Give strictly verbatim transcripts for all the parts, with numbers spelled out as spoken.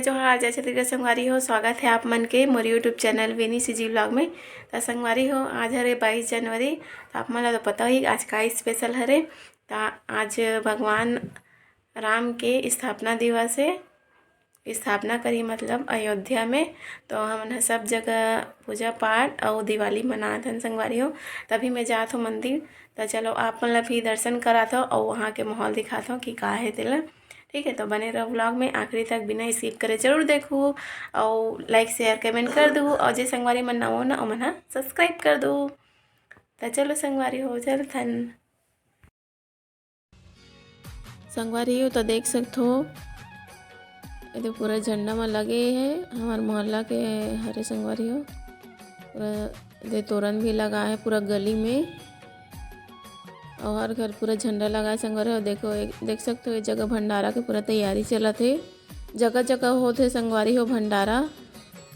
तो हाँ, जय छत्तीसगढ़ संगवारी हो, स्वागत है आप मन के मोर YouTube चैनल विनी सीजी व्लॉग में। तो संगवारी हो, आज हरे बाईस जनवरी, तो आप मन ला तो पता ही आज का स्पेशल हरे। तो आज भगवान राम के स्थापना दिवस है, स्थापना करी मतलब अयोध्या में। तो हमन ह सब जगह पूजा पाठ अउ दिवाली मनात हन संगवारी हो। तभी मैं जात हूँ मंदिर। तो चलो आप मन ला भी दर्शन करात हूँ अउ वहाँ के माहौल दिखात हूँ कि का है तेला। ठीक है, तो बने रहो व्लॉग में आखिरी तक बिना स्किप करे जरूर देखो, और लाइक शेयर कमेंट कर दो, और जे संगवारी मन नवो ना ओमन हा सब्सक्राइब कर दो। तो चलो संगवारी हो चलथन। संगवारी हो तो देख सकत हो, ये तो पूरा झंडा में लगे है, हमार मोहल्ला के हरे संगवारी हो। पूरा ये तोरण भी लगा है पूरा गली में, और हर घर पूरा झंडा लगा है संगवारी हो। देखो, एक देख सकत हो, ये जगह भंडारा के पूरा तैयारी चलत है। जगह जगह होत है संगवारी हो भंडारा।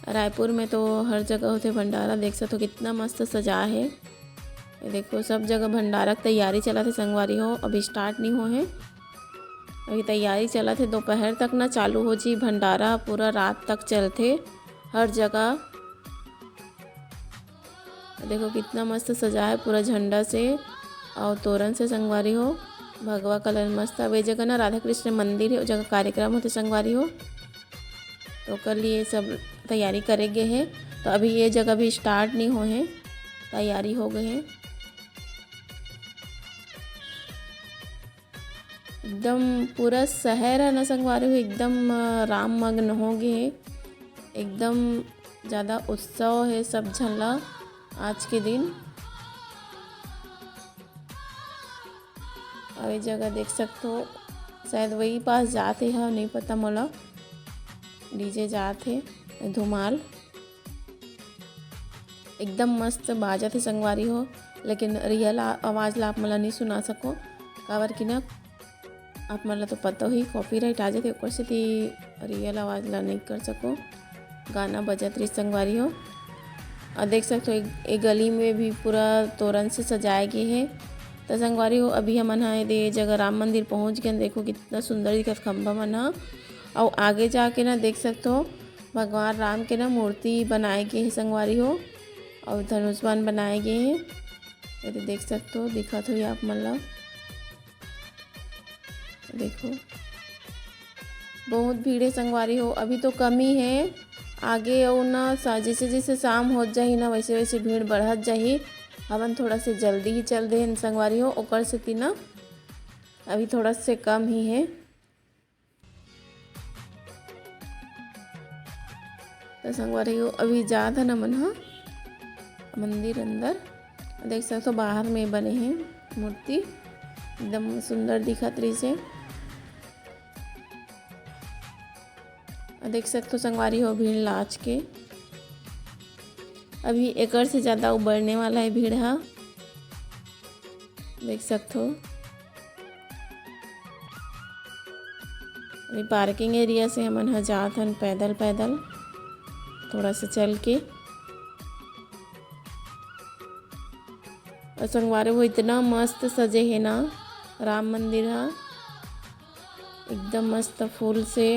रायपुर में तो हर जगह होत है भंडारा। देख सकत हो कितना मस्त सजा है। ये देखो, सब जगह भंडारा के तैयारी चलत है संगवारी हो, अभी स्टार्ट नहीं हो है, अभी तैयारी चलत है। दोपहर तक ना चालू हो जी भंडारा, पूरा रात तक चलथे हर जगह। देखो कितना मस्त सजा है पूरा झंडा से और तोरण से संगवारी हो। भगवा कलर मस्त। अब ये जगह ना राधा कृष्ण मंदिर है, वो जगह कार्यक्रम होते संगवारी हो, तो ओकर लिए सब तैयारी करे गए है। तो अभी ये जगह भी स्टार्ट नहीं हो है, तैयारी हो गए है। एकदम पूरा शहर है ना संगवारी हो, एकदम अ, राम मग्न हो गए है। एकदम ज़्यादा उत्सव है सब झन ला आज के दिन। और ये जगह देख सकत हो, शायद वही पास जाते हैं, नहीं पता मोला। डीजे जात है, धुमाल एकदम मस्त बाजत है संगवारी हो, लेकिन रियल आ-, आवाज़ ला आप मोला नहीं सुना सको, काबर कि ना आप मन ला तो पता ही कॉपीराइट आ जाथे, ओकर सेती रियल आवाज़ ला नहीं कर सको। गाना बजत रही संगवारी हो। और देख सकत हो, एक, एक गली में भी पूरा तोरण से सजाए गए है। तो संगवारी हो, अभी हमन हा एदे जगह राम मंदिर पहुंच गए। देखो कितना सुंदर दिखत खंभा मन हा। और आगे जाके ना देख सकत हो, भगवान राम के ना मूर्ति बनाए गए है संगवारी हो, और धनुष बाण बनाए गए है। ये तो देख सकत हो, दिखत हो आप मन ला। देखो, बहुत भीड़ है संगवारी हो, अभी तो कमी है। आगे अउ ना सा-, जैसे जैसे शाम होत जाही ना, वैसे वैसे भीड़ बढ़त जाही। हमन थोड़ा से जल्दी ही चल दे हन संगवारी हो, ओकर सेती ना अभी थोड़ा से कम ही है। तो संगवारी हो, अभी जात हन हमन ह मंदिर अंदर। देख सकत हो, बाहर में बने हे मूर्ति, एकदम सुंदर दिखत रहिस हे। देख सकत हो संगवारी हो, भीड़ लाच के अभी एकर से ज्यादा उबड़ने वाला है भीड़ हा। देख सकत हो, अभी पार्किंग एरिया से हमन ह जात हन पैदल पैदल, थोड़ा सा चल के। और संगवारी हो, इतना मस्त सजे हे ना राम मंदिर हा, एकदम मस्त फूल से।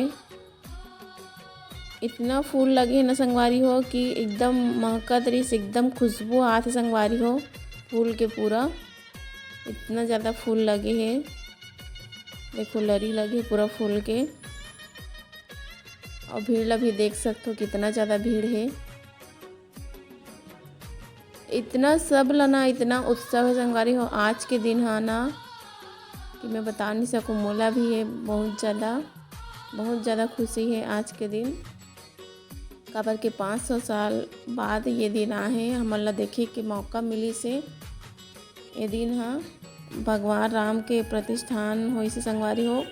इतना फूल लगे हे ना संगवारी हो कि एकदम महकत रहिस, एकदम खुशबू आत हे संगवारी हो फूल के पूरा। इतना ज़्यादा फूल लगे हे, देखो लरी लगे हे पूरा फूल के। और भीड़ ला भी देख सकत हो कितना ज़्यादा भीड़ हे। इतना सब ला ना, इतना उत्सव हे संगवारी हो आज के दिन हा ना, कि मैं बता नहीं सकूँ। मोला भी ये बहुत ज़्यादा, बहुत ज़्यादा खुशी हे आज के दिन, काबर के पाँच सौ साल बाद ये दिन आहे, हमन ला देखे के मौका मिलिस हे। ये दिन हा भगवान राम के प्रतिष्ठान होइस हे संगवारी हो,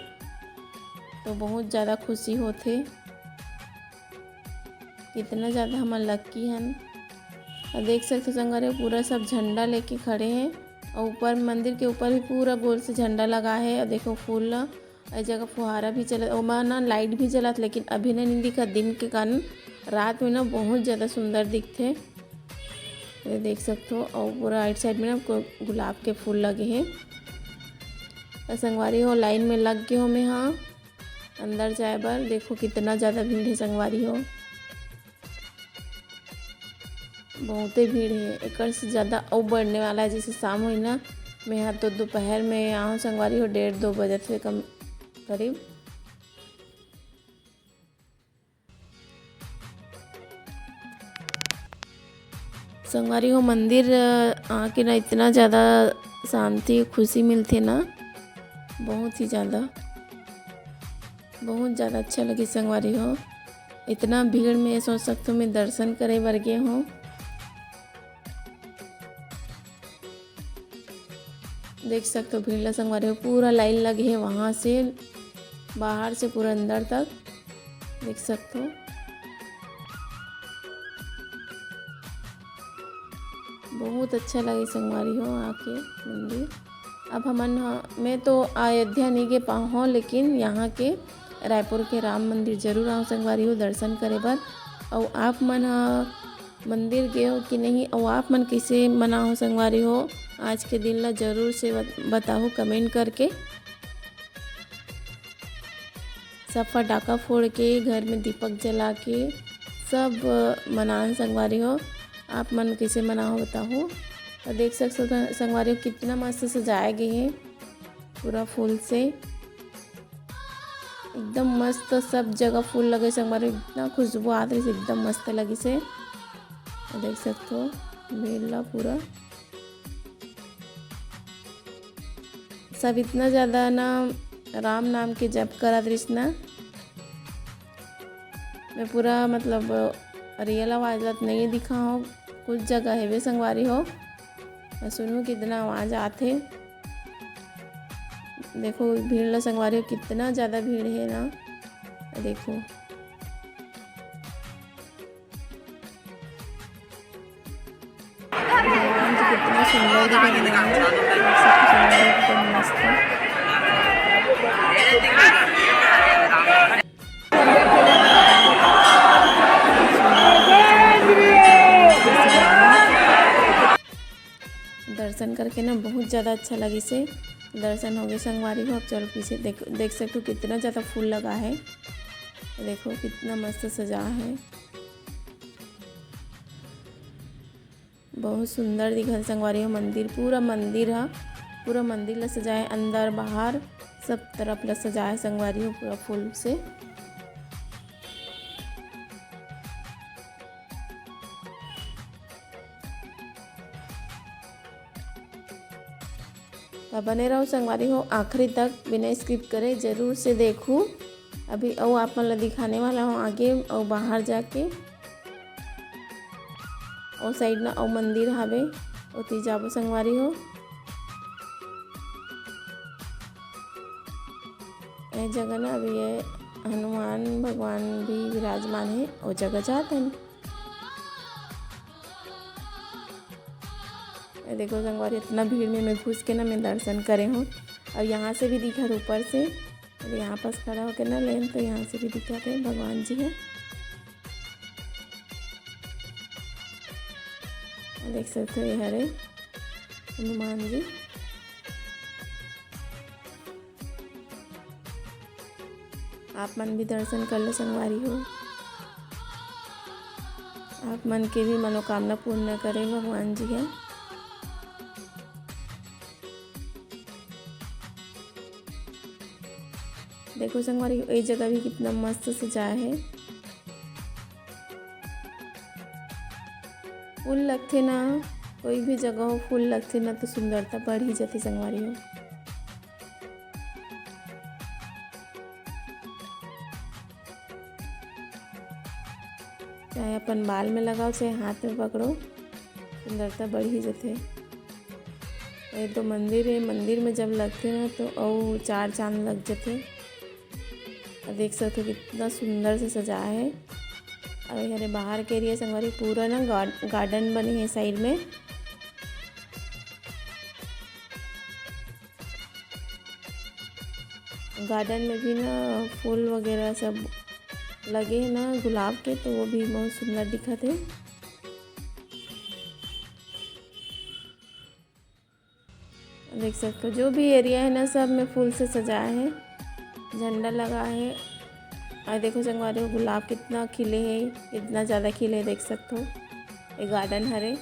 तो बहुत ज़्यादा खुशी होथे। कितना ज़्यादा हमन लक्की हन। और देख सकते हो संगवारी हो, पूरा सब झंडा लेके खड़े हैं और ऊपर मंदिर के ऊपर भी पूरा गोल से झंडा लगा है। और देखो फूल ला, ए जगह फुहारा भी चलत, ओमा ना लाइट भी जलत, लेकिन अभी ना नहीं दिखत दिन के कारण। रात में ना बहुत ज़्यादा सुंदर दिखथे। ये देख सकते हो, और पूरा राइट साइड में ना को-, गुलाब के फूल लगे हैं। तो संगवारी हो, लाइन में लग गए हो मैं, हाँ। अंदर जाए बर। देखो कितना ज़्यादा भीड़ हे संगवारी हो, बहुते भीड़ हे। एकर से ज़्यादा अउ बढ़ने वाला हे, जैसे शाम होही ना। मैं हा तो दोपहर में आहूँ संगवारी हो, डेढ़ दो बजे से कम करीब। संगवारी हो, मंदिर, अ, आके ना इतना ज़्यादा शांति, खुशी मिलथे ना, बहुत ही ज़्यादा, बहुत ज़्यादा अच्छा लगे संगवारी हो। इतना भीड़ में सोच सकथो मैं दर्शन करे बर गे हों। देख सकथो भीड़ ला संगवारी हो, पूरा लाइन लगे हे, वहाँ से बाहर से पूरा अंदर तक देख सकथो। बहुत अच्छा लगे संगवारी हो आके मंदिर। अब हमन ह, मैं तो अयोध्या नहीं गे पाहूँ, लेकिन यहाँ के रायपुर के राम मंदिर जरूर आहूँ संगवारी हो दर्शन करे बर। अउ आप मन ह मंदिर गे हो कि नहीं, अउ आप मन कइसे मनाहो संगवारी हो आज के दिन ला, जरूर से बत-, बताहू comment करके। सब फटाका फोड़ के, घर में दीपक जला के सब मनान संगवारी हो। आप मन कइसे मनाहो बताहू। अउ देख सकथो संगवारी हो, कितना मस्त सजाए गे हे पूरा फूल से। एकदम मस्त, सब जगह फूल लगे संगवारी, इतना खुशबू आत रहिस, एकदम मस्त लगिस हे। अउ देख सकथो भीड़ ला पूरा, सब इतना ज़्यादा ना राम नाम के जप करत रहिस ना। मैं पूरा मतलब real आवाज़ ला तो नहीं दिखाहूँ, कुछ जगह हेवे संगवारी हो। अउ सुनहू कितना आवाज़ आथे। देखो भीड़ ला संगवारी हो, कितना ज़्यादा भीड़ हे ना। देखो भगवान जी कितना सुंदर दिखत हे, एकदम मस्त। दर्शन करके ना बहुत ज़्यादा अच्छा लगिस हे। दर्शन हो गए संगवारी हो। अब चलो पीछे देख, देख सकते हो कितना ज़्यादा फूल लगा है। देखो कितना मस्त सजा है, बहुत सुंदर दिखत संगवारी हो मंदिर। पूरा मंदिर ह, पूरा मंदिर ला सजाए, अंदर बाहर सब तरफ ला सजाए संगवारी हो पूरा फूल से। त बने रहो संगवारी हो आखिरी तक, बिना skip करे जरूर से देखू। अभी अउ आप मन ला दिखाने वाला हूँ आगे अउ बाहर जाके। अउ side ना अउ मंदिर हावे, ओती जाबो संगवारी हो। ए जगह ना अभी ये हनुमान भगवान भी विराजमान है, ओ जगह जात हन। ए देखो संगवारी, इतना भीड़ में मैं घुस के ना मैं दर्शन करे हूँ। और यहाँ से भी दिखत ऊपर से, और यहाँ पास खड़ा होके ना लेन तो यहाँ से भी दिखत है भगवान जी है। देख सकते हो ये हरे हनुमान जी। आप मन भी दर्शन कर लो संगवारी हो, आप मन के भी मनोकामना पूर्ण करे भगवान जी है। देखो संगवारी हो, ये जगह भी कितना मस्त सजाया है। फूल लगथे ना, कोई भी जगह हो फूल लगथे ना तो सुंदरता बढ़ ही जाथे संगवारी हो। चाहे अपन बाल में लगाओ, चाहे हाथ में पकड़ो, सुंदरता बढ़ ही जाथे। ये तो मंदिर है, मंदिर में जब लगथे ना तो अउ चार चांद लग जाथे। और देख सकते हो कितना सुंदर से सजाया है। और ये हरे बाहर के area संगवारी, पूरा ना गार्ड-, garden बने है side में। Garden में भी ना फूल वगैरह सब लगे हैं ना गुलाब के, तो वो भी बहुत सुंदर दिखत है। देख सकते हो जो भी area है ना, सब में फूल से सजाया है, झंडा लगा है, अउ देखो संगवारी हो, गुलाब कितना खिले हे, कितना ज़्यादा खिले हे, देख सकथो। ये garden हरे।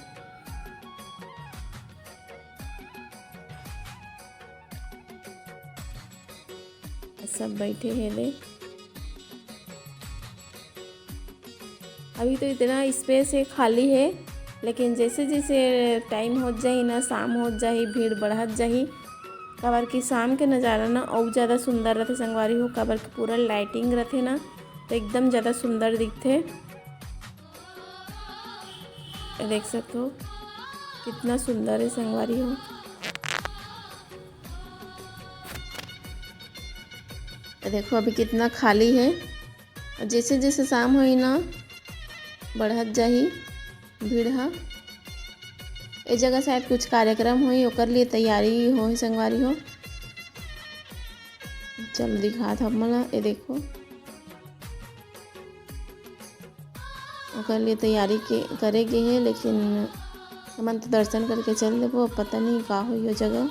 सब बैठे हे ले। अभी तो इतना space हे, खाली हे, लेकिन जैसे जैसे time होत जाही ना, शाम होत जाही, भीड़ बढ़त जाही, काबर कि शाम के नज़ारा ना अउ ज़्यादा सुंदर रथे संगवारी हो, काबर कि पूरा lighting रथे ना, तो एकदम ज़्यादा सुंदर दिखथे। ये देख सकथो, कितना सुंदर हे संगवारी हो। ये देखो, अभी कितना खाली हे। अउ जैसे जैसे शाम होही ना, बढ़त जाही भीड़ ह। ए जगह शायद कुछ कार्यक्रम होही, ओकर लिए तैयारी होही संगवारी हो। चलो दिखात हव आप मन ला, ये देखो, ओकर लिए तैयारी के, करे गे हे, लेकिन हमन तो दर्शन करके चल देबो। अब पता नहीं का होही ओ जगह,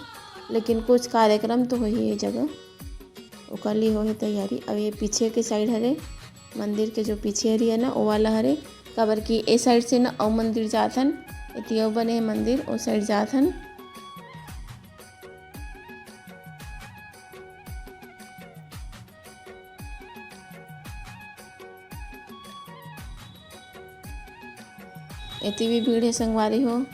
लेकिन कुछ कार्यक्रम तो होही ए जगह, ओकर लिए होही तैयारी। अब ये पीछे के side हरे, मंदिर के जो पीछे हरी है ना, ओ वाला हरे, काबर कि ए side से ना अउ मंदिर जात हन, एती अउ बने हे मंदिर, ओ side जात हन। एती भी भीड़ हे संगवारी हो।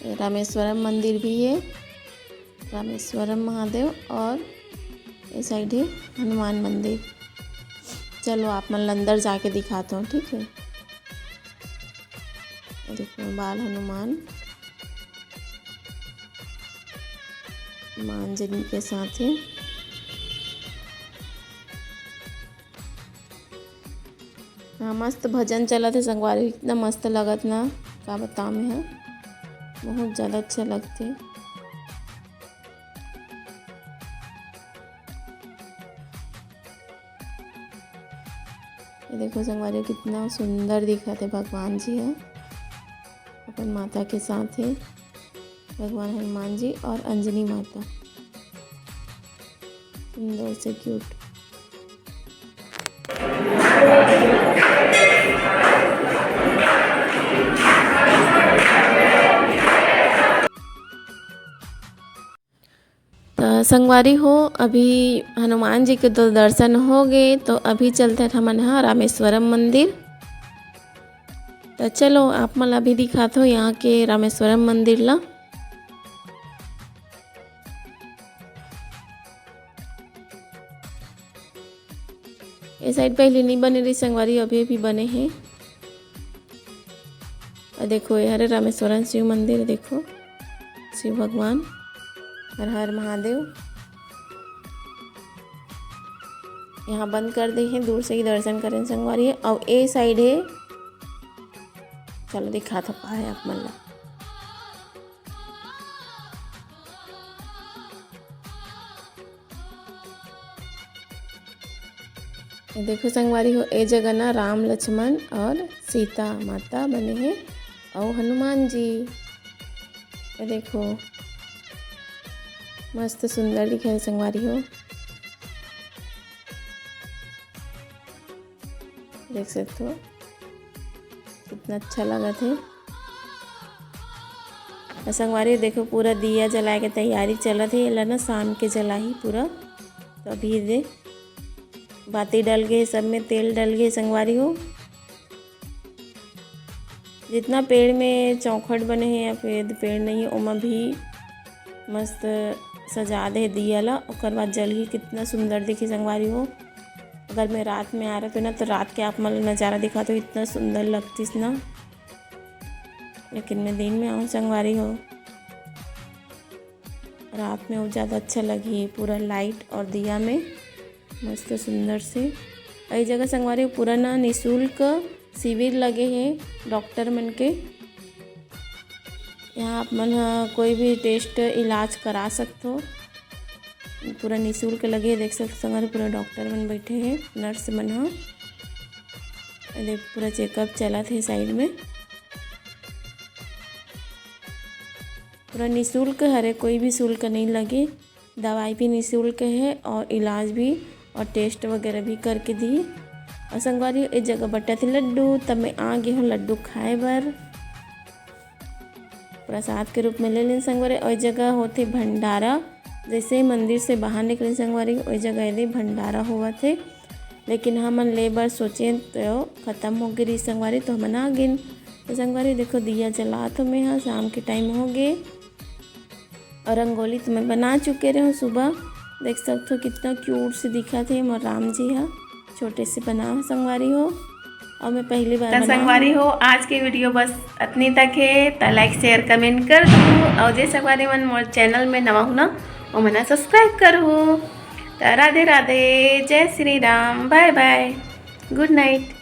ये रामेश्वरम मंदिर भी हे, रामेश्वरम महादेव, और ये side हे हनुमान मंदिर। चलो आप मन ला अंदर जाके दिखात हव, ठीक है। ये देखो बाल हनुमान माँ अंजनी के साथ हे। हाँ, मस्त भजन चलत हे संगवारी, इतना मस्त लगत ना, का बताओ मैं ह, बहुत ज़्यादा अच्छा लगथे। ये देखो संगवारी, कितना सुंदर दिखत हे भगवान जी ह, अपन माता के साथ हे। भगवान हनुमान जी और अंजनी माता, सुंदर से cute। त संगवारी हो, अभी हनुमान जी के तो दर्शन हो गे, तो अभी चलथन हमन ह रामेश्वरम मंदिर। त चलो, आप मन ला अभी दिखात हो यहाँ के रामेश्वरम मंदिर ला। ए side पहले नहीं बने रही संगवारी, अभी अभी बने हे। अउ देखो, ये हरे रामेश्वरम शिव मंदिर, देखो शिव भगवान, हर हर महादेव। यहाँ बंद कर दे हे, दूर से ही दर्शन करें संगवारी। अउ ए side हे, चलो दिखात हव का हे आप मन ला। ये देखो संगवारी हो, ए जगह ना राम लक्ष्मण और सीता माता बने हे, अउ हनुमान जी। ये देखो, मस्त सुंदर दिखे हे संगवारी हो। देख सकत हो, कितना अच्छा लगत हे। अउ संगवारी देखो, पूरा दिया जलाए के तैयारी चलत हे। एला ना शाम के जलाही पूरा। तो अभी दे बाती डल गे, सब में तेल डल गे संगवारी हो। जितना पेड़ में चौखट बने हे या फिर पेड़ नहीं हे, ओमा भी मस्त सजा दे हे दिया ला। ओकर बाद जलही, कितना सुंदर दिखही संगवारी हो। अगर मैं रात में आ रहे ना, तो रात के आप मन ला नज़ारा दिखात हो, इतना सुंदर लगतिस ना। लेकिन मैं दिन में आऊँ संगवारी हो, रात में वो ज़्यादा अच्छा लगही, पूरा light और दिया में मस्त सुंदर से। अउ ए जगह संगवारी हो, पूरा ना निशुल्क शिविर लगे हे डॉक्टर मन के। यहाँ आप मन ह कोई भी test, इलाज करा सकथो। पूरा निशुल्क लगे हे, देख सकथो संगवारी, पूरा डॉक्टर मन बैठे हे, nurse मन ह। ए देख, पूरा checkup चलत हे side में। निशुल्क हरे, कोई भी शुल्क नहीं लगे, दवाई भी निशुल्क है और इलाज भी, और टेस्ट वगैरह भी करके दी। और संगवारी, ए जगह बटत हे लड्डू, तब मैं आ गे हूँ लड्डू खाए बर। प्रसाद के रूप में ले लेन संगवारी। और ए जगह होथे भंडारा, जैसे ही मंदिर से बाहर निकले संगवारी, ओई जगह एदे भंडारा होवत हे। लेकिन हमन ले बर सोचे तो खत्म हो गे रही संगवारी, तो हमन आ गेन। तो संगवारी देखो, दिया जलात हो मैं हा, शाम के टाइम हो गे। और रंगोली तो मैं बना चुके रहे हूँ सुबह। देख सकते हो कितना क्यूट से दिखत हे मोर राम जी हा, छोटे से बना हो संगवारी हो। और मैं पहली बार त बना संगवारी हूँ। हो, आज के वीडियो बस अतनी तक हे। त लाइक, शेयर, कमेंट कर दू। और जे संगवारी मन मोर चैनल में नवा हो ना, वो मना सब्सक्राइब करहू। त राधे राधे, जय श्री राम, बाय बाय, गुड नाइट।